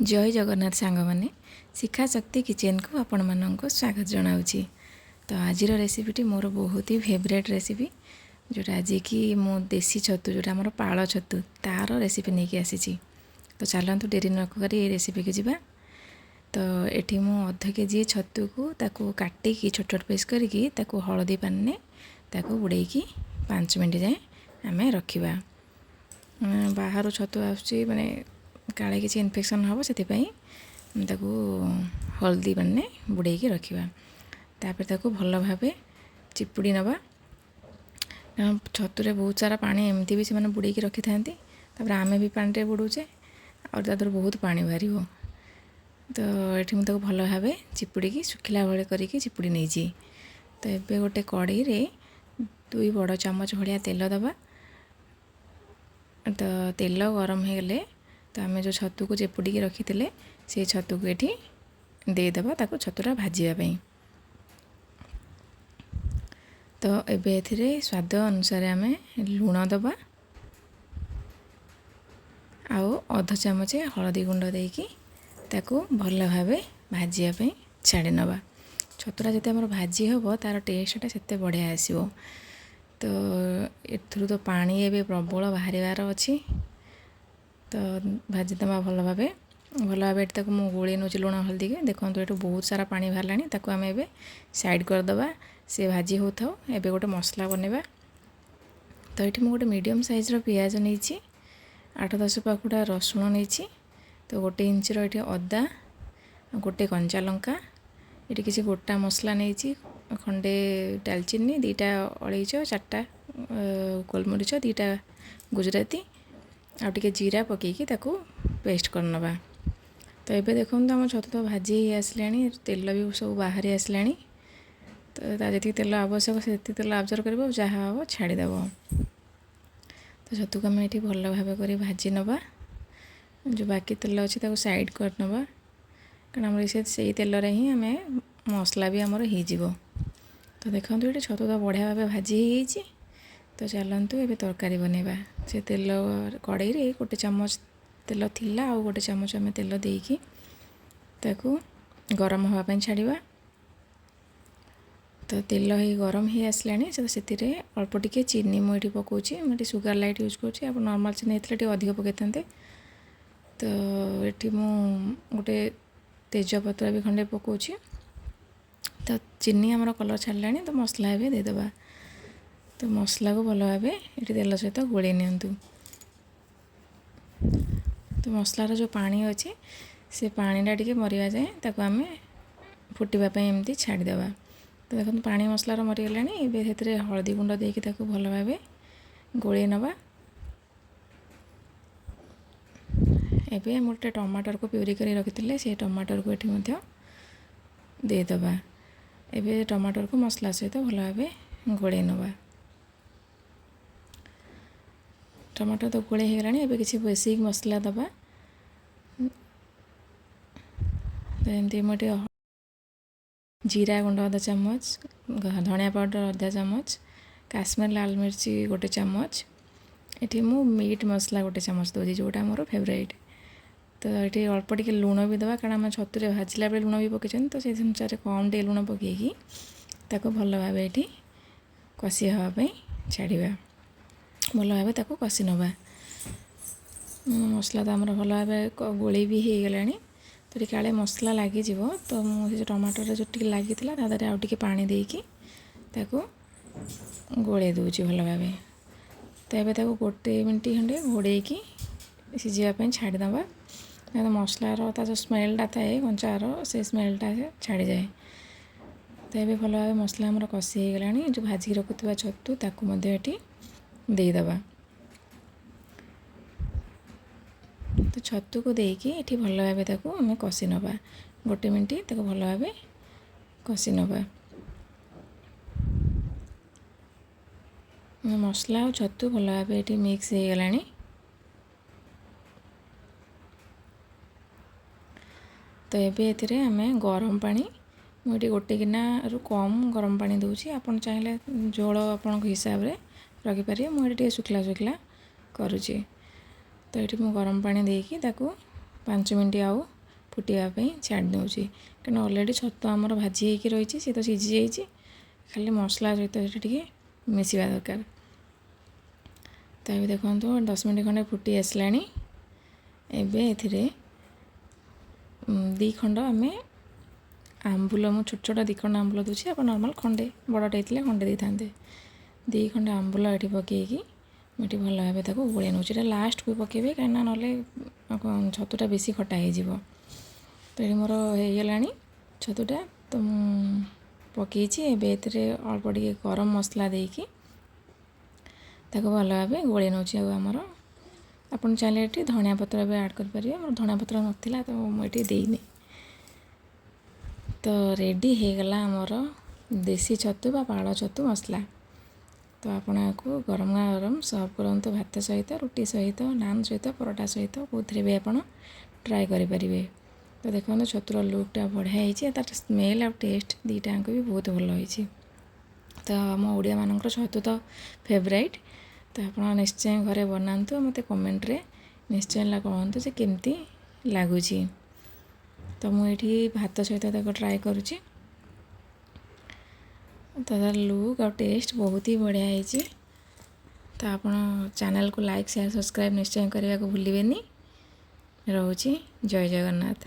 ଜୟ ଜଗନ୍ନାଥ ସାଙ୍ଗମାନେ, ଶିଖା ଶକ୍ତି କିଚେନ୍କୁ ଆପଣମାନଙ୍କୁ ସ୍ୱାଗତ ଜଣାଉଛି। ତ ଆଜିର ରେସିପିଟି ମୋର ବହୁତ ହି ଫେଭରେଟ୍ ରେସିପି, ଯେଉଁଟା ଆଜିକି ମୁଁ ଦେଶୀ ଛତୁ, ଯେଉଁଟା ଆମର ପାଳ ଛତୁ, ତା'ର ରେସିପି ନେଇକି ଆସିଛି। ତ ଚାଲନ୍ତୁ ଡେରି ନ କରି ଏ ରେସିପିକୁ ଯିବା। ତ ଏଠି ମୁଁ ଅଧ କେଜି ଛତୁକୁ ତାକୁ କାଟିକି ଛୋଟ ଛୋଟ ପିସ୍ କରିକି ତାକୁ ହଳଦୀ ପାଣିରେ ତାକୁ ବୁଡ଼େଇକି 5 ମିନିଟ୍ ଯାଏଁ ଆମେ ରଖିବା। ବାହାରୁ ଛତୁ ଆସୁଛି, ମାନେ କାଳେ କିଛି ଇନଫେକ୍ସନ୍ ହେବ, ସେଥିପାଇଁ ତାକୁ ହଳଦୀ ପାଣିରେ ବୁଡ଼େଇକି ରଖିବା। ତାପରେ ତାକୁ ଭଲ ଭାବେ ଚିପୁଡ଼ି ନେବା, କାରଣ ଛତୁରେ ବହୁତ ସାରା ପାଣି ଏମିତି ବି ସେମାନେ ବୁଡ଼େଇକି ରଖିଥାନ୍ତି। ତାପରେ ଆମେ ବି ପାଣିରେ ବୁଡ଼ଉଛେ, ଆଉ ତା ଦେହରୁ ବହୁତ ପାଣି ବାହାରିବ। ତ ଏଠି ମୁଁ ତାକୁ ଭଲ ଭାବେ ଚିପୁଡ଼ିକି ଶୁଖିଲା ଭଳି କରିକି ଚିପୁଡ଼ି ନେଇଛି। ତ ଏବେ ଗୋଟେ କଡ଼େଇରେ 2 ବଡ଼ ଚାମଚ ଭଳିଆ ତେଲ ଦେବା। ତ ତେଲ ଗରମ ହେଇଗଲେ ତ ଆମେ ଯେଉଁ ଛତୁକୁ ଚିପୁଡ଼ିକି ରଖିଥିଲେ ସେଇ ଛତୁକୁ ଏଠି ଦେଇଦେବା, ତାକୁ ଛତୁଟା ଭାଜିବା ପାଇଁ। ତ ଏବେ ଏଥିରେ ସ୍ୱାଦ ଅନୁସାରେ ଆମେ ଲୁଣ ଦେବା ଆଉ ଅଧ ଚାମଚ ହଳଦୀ ଗୁଣ୍ଡ ଦେଇକି ତାକୁ ଭଲ ଭାବେ ଭାଜିବା ପାଇଁ ଛାଡ଼ି ନେବା। ଛତୁଟା ଯେତେ ଆମର ଭାଜି ହେବ ତା'ର ଟେଷ୍ଟଟା ସେତେ ବଢ଼ିଆ ଆସିବ। ତ ଏଥିରୁ ତ ପାଣି ଏବେ ପ୍ରବଳ ବାହାରିବାର ଅଛି, ତ ଭାଜିଦେବା ଭଲ ଭାବେ। ଭଲ ଭାବେ ଏଠି ତାକୁ ମୁଁ ଗୋଳେଇ ନେଉଛି ଲୁଣ ହଳଦୀକି। ଦେଖନ୍ତୁ ଏଠୁ ବହୁତ ସାରା ପାଣି ବାହାରିଲାଣି, ତାକୁ ଆମେ ଏବେ ସାଇଡ଼୍ କରିଦେବା, ସେ ଭାଜି ହେଉଥାଉ। ଏବେ ଗୋଟେ ମସଲା ବନେଇବା। ତ ଏଠି ମୁଁ ଗୋଟେ ମିଡ଼ିୟମ୍ ସାଇଜ୍ର ପିଆଜ ନେଇଛି, 8-10 ପାଖୁଡ଼ା ରସୁଣ ନେଇଛି, ତ 1 ଇଞ୍ଚର ଏଠି ଅଦା, ଗୋଟେ କଞ୍ଚା ଲଙ୍କା, ଏଠି କିଛି ଗୋଟା ମସଲା ନେଇଛି, ଖଣ୍ଡେ ଡାଲଚିନି, 2ଟା ଅଳେଇଚ, 4ଟା ଗୋଲମରିଚ, 2ଟା ଗୁଜୁରାତି, ଆଉ ଟିକେ ଜିରା ପକେଇକି ତାକୁ ପେଷ୍ଟ କରିନେବା। ତ ଏବେ ଦେଖନ୍ତୁ ଆମ ଛତୁ ତ ଭାଜି ହେଇ ଆସିଲାଣି, ତେଲ ବି ସବୁ ବାହାରି ଆସିଲାଣି। ତ ତା ଯେତିକି ତେଲ ଆବଶ୍ୟକ ସେତିକି ତେଲ ଆବଜର୍ଭ କରିବ, ଯାହା ହେବ ଛାଡ଼ିଦେବ। ତ ଛତୁକୁ ଆମେ ଏଠି ଭଲ ଭାବେ କରି ଭାଜି ନେବା। ଯେଉଁ ବାକି ତେଲ ଅଛି ତାକୁ ସାଇଡ଼୍ କରିନେବା, କାରଣ ଆମର ସେଇ ତେଲରେ ହିଁ ଆମେ ମସଲା ବି ଆମର ହେଇଯିବ। ତ ଦେଖନ୍ତୁ ଏଠି ଛତୁ ତ ବଢ଼ିଆ ଭାବେ ଭାଜି ହେଇଯାଇଛି। ତ ଚାଲନ୍ତୁ ଏବେ ତରକାରୀ ବନେଇବା। ସେ ତେଲ କଡ଼େଇରେ 1 ଚାମଚ ତେଲ ଥିଲା, ଆଉ 1 ଚାମଚ ଆମେ ତେଲ ଦେଇକି ତାକୁ ଗରମ ହେବା ପାଇଁ ଛାଡ଼ିବା। ତ ତେଲ ହେଇ ଗରମ ହେଇ ଆସିଲାଣି, ତ ସେଥିରେ ଅଳ୍ପ ଟିକେ ଚିନି ମୁଁ ଏଠି ପକାଉଛି। ମୁଁ ଏଠି ସୁଗାର ଲାଇଟ୍ ୟୁଜ୍ କରୁଛି, ଆପଣ ନର୍ମାଲ୍ ଚିନି ହେଇଥିଲେ ଟିକେ ଅଧିକ ପକାଇଥାନ୍ତେ। ତ ଏଠି ମୁଁ ଗୋଟେ ତେଜପତ୍ର ବି ଖଣ୍ଡେ ପକାଉଛି। ତ ଚିନି ଆମର କଲର୍ ଛାଡ଼ିଲାଣି, ତ ମସଲା ଏବେ ଦେଇଦେବା। ତ ମସଲାକୁ ଭଲ ଭାବେ ଏଠି ତେଲ ସହିତ ଗୋଳେଇ ନିଅନ୍ତୁ। ତ ମସଲାର ଯେଉଁ ପାଣି ଅଛି ସେ ପାଣିଟା ଟିକେ ମରିବା ଯାଏଁ ତାକୁ ଆମେ ଫୁଟିବା ପାଇଁ ଏମିତି ଛାଡ଼ିଦେବା। ତ ଦେଖନ୍ତୁ ପାଣି ମସଲାର ମରିଗଲାଣି। ଏବେ ସେଥିରେ ହଳଦୀ ଗୁଣ୍ଡ ଦେଇକି ତାକୁ ଭଲ ଭାବେ ଗୋଳେଇ ନେବା। ଏବେ ଆମେ ଗୋଟେ ଟମାଟରକୁ ପ୍ୟୁରି କରି ରଖିଥିଲେ, ସେ ଟମାଟରକୁ ଏଠି ମଧ୍ୟ ଦେଇଦେବା। ଏବେ ଟମାଟରକୁ ମସଲା ସହିତ ଭଲ ଭାବେ ଗୋଳେଇ ନେବା। ଟମାଟର ତ ଗୋଳେଇ ହେଇଗଲାଣି। ଏବେ କିଛି ବେସିକ୍ ମସଲା ଦେବା। ତ ଏମିତି ମୁଁ ଟିକେ ଜିରା ଗୁଣ୍ଡ ଅଧ ଚାମଚ, ଧଣିଆ ପାଉଡ଼ର ଅଧା ଚାମଚ, କାଶ୍ମୀର ଲାଲ ମିର୍ଚି 1 ଚାମଚ, ଏଠି ମୁଁ ମିଟ୍ ମସଲା 1 ଚାମଚ ଦେଉଛି, ଯେଉଁଟା ମୋର ଫେଭରାଇଟ୍। ତ ଏଠି ଅଳ୍ପ ଟିକେ ଲୁଣ ବି ଦେବା, କାରଣ ଆମେ ଛତୁରେ ଭାଜିଲା ବେଳେ ଲୁଣ ବି ପକାଇଛନ୍ତି, ତ ସେଇ ଅନୁସାରେ କମ୍ ଟିକେ ଲୁଣ ପକାଇକି ତାକୁ ଭଲ ଭାବେ ଏଠି କଷି ହେବା ପାଇଁ ଛାଡ଼ିବା। ଭଲ ଭାବେ ତାକୁ କଷି ନେବା। ମସଲା ତ ଆମର ଭଲ ଭାବେ ଗୋଳେଇ ବି ହେଇଗଲାଣି। ତ ଟିକେ କାଳେ ମସଲା ଲାଗିଯିବ, ତ ମୁଁ ସେ ଯେଉଁ ଟମାଟରରେ ଯେଉଁ ଟିକେ ଲାଗିଥିଲା ତା ଦେହରେ ଆଉ ଟିକେ ପାଣି ଦେଇକି ତାକୁ ଗୋଳେଇ ଦେଉଛି ଭଲ ଭାବେ। ତ ଏବେ ତାକୁ 1 ମିନିଟ୍ ଖଣ୍ଡେ ଘୋଡ଼େଇକି ସିଝିବା ପାଇଁ ଛାଡ଼ିଦେବା। କାରଣ ମସଲାର ତା ଯେଉଁ ସ୍ମେଲ୍ଟା ଥାଏ କଞ୍ଚାର, ସେ ସ୍ମେଲ୍ଟା ଛାଡ଼ିଯାଏ। ତ ଏବେ ଭଲ ଭାବେ ମସଲା ଆମର କଷି ହେଇଗଲାଣି। ଯେଉଁ ଭାଜିକି ରଖୁଥିବା ଛତୁ ତାକୁ ମଧ୍ୟ ଏଠି ଦେଇଦେବା। ତ ଛତୁକୁ ଦେଇକି ଏଠି ଭଲ ଭାବେ ତାକୁ ଆମେ କଷି ନେବା। 1 ମିନିଟ୍ ତାକୁ ଭଲ ଭାବେ କଷି ନେବା। ମସଲା ଆଉ ଛତୁ ଭଲ ଭାବେ ଏଠି ମିକ୍ସ ହେଇଗଲାଣି। ତ ଏବେ ଏଥିରେ ଆମେ ଗରମ ପାଣି, ମୁଁ ଏଠି 1 ଗିନାରୁ କମ୍ ଗରମ ପାଣି ଦେଉଛି। ଆପଣ ଚାହିଁଲେ ଝୋଳ ଆପଣଙ୍କ ହିସାବରେ ରଖିପାରିବେ। ମୁଁ ଏଠି ଟିକେ ଶୁଖିଲା ଶୁଖିଲା କରୁଛି। ତ ଏଠି ମୁଁ ଗରମ ପାଣି ଦେଇକି ତାକୁ 5 ମିନିଟ୍ ଆଉ ଫୁଟିବା ପାଇଁ ଛାଡ଼ି ଦେଉଛି, କାରଣ ଅଲରେଡ଼ି ଛତୁ ଆମର ଭାଜି ହେଇକି ରହିଛି, ସେ ତ ସିଝି ଯାଇଛି। ଖାଲି ମସଲା ସହିତ ସେଟା ଟିକେ ମିଶିବା ଦରକାର। ତ ଏବେ ଦେଖନ୍ତୁ, 10 ମିନିଟ୍ ଖଣ୍ଡେ ଫୁଟି ଆସିଲାଣି। ଏବେ ଏଥିରେ 2 ଖଣ୍ଡ ଆମେ ଆମ୍ବୁଲ, ମୁଁ ଛୋଟ ଛୋଟ 2 ଖଣ୍ଡ ଆମ୍ବୁଲ ଦେଉଛି। ଆପଣ ନର୍ମାଲ୍ ଖଣ୍ଡେ, ବଡ଼ଟେ ହେଇଥିଲେ ଖଣ୍ଡେ ଦେଇଥାନ୍ତେ। 2 ଖଣ୍ଡ ଆମ୍ବୁଲ ଏଠି ପକାଇକି ମୁଁ ଏଠି ଭଲ ଭାବେ ତାକୁ ଗୋଳେଇ ନେଉଛି। ଏଇଟା ଲାଷ୍ଟକୁ ପକାଇବେ, କାହିଁକିନା ନହେଲେ ଛତୁଟା ବେଶୀ ଖଟା ହେଇଯିବ। ତ ଏଠି ମୋର ହେଇଗଲାଣି ଛତୁଟା, ତ ମୁଁ ପକାଇଛି। ଏବେ ଏଥିରେ ଅଳ୍ପ ଟିକେ ଗରମ ମସଲା ଦେଇକି ତାକୁ ଭଲ ଭାବେ ଗୋଳେଇ ନେଉଛି। ଆଉ ଆମର ଆପଣ ଚାହିଁଲେ ଏଠି ଧଣିଆ ପତ୍ର ବି ଆଡ଼୍ କରିପାରିବେ। ମୋର ଧଣିଆ ପତ୍ର ନଥିଲା, ତ ମୁଁ ଏଠି ଦେଇନି। ତ ରେଡ଼ି ହେଇଗଲା ଆମର ଦେଶୀ ଛତୁ ବା ପାଳ ଛତୁ ମସଲା। ତ ଆପଣ ଏହାକୁ ଗରମ ଗରମ ସର୍ଭ କରନ୍ତୁ ଭାତ ସହିତ, ରୁଟି ସହିତ, ନାନ୍ ସହିତ, ପରଟା ସହିତ, କେଉଁଥିରେ ବି ଆପଣ ଟ୍ରାଏ କରିପାରିବେ। ତ ଦେଖନ୍ତୁ, ଛତୁର ଲୁକ୍ଟା ବଢ଼ିଆ ହେଇଛି, ତାର ସ୍ମେଲ୍ ଆଉ ଟେଷ୍ଟ ଦୁଇଟାଯାକ ବି ବହୁତ ଭଲ ହେଇଛି। ତ ଆମ ଓଡ଼ିଆମାନଙ୍କର ଛତୁ ତ ଫେଭରାଇଟ୍। ତ ଆପଣ ନିଶ୍ଚୟ ଘରେ ବନାନ୍ତୁ, ମୋତେ କମେଣ୍ଟରେ ନିଶ୍ଚୟ କୁହନ୍ତୁ ଯେ କେମିତି ଲାଗୁଛି। ତ ମୁଁ ଏଇଠି ଭାତ ସହିତ ତାକୁ ଟ୍ରାଏ କରୁଛି। ତ ତାର ଲୁକ୍ ଆଉ ଟେଷ୍ଟ ବହୁତ ହି ବଢ଼ିଆ ହେଇଛି। ତ ଆପଣ ଚ୍ୟାନେଲକୁ ଲାଇକ୍, ସେୟାର, ସବସ୍କ୍ରାଇବ୍ ନିଶ୍ଚୟ କରିବାକୁ ଭୁଲିବେନି। ରହୁଛି, ଜୟ ଜଗନ୍ନାଥ।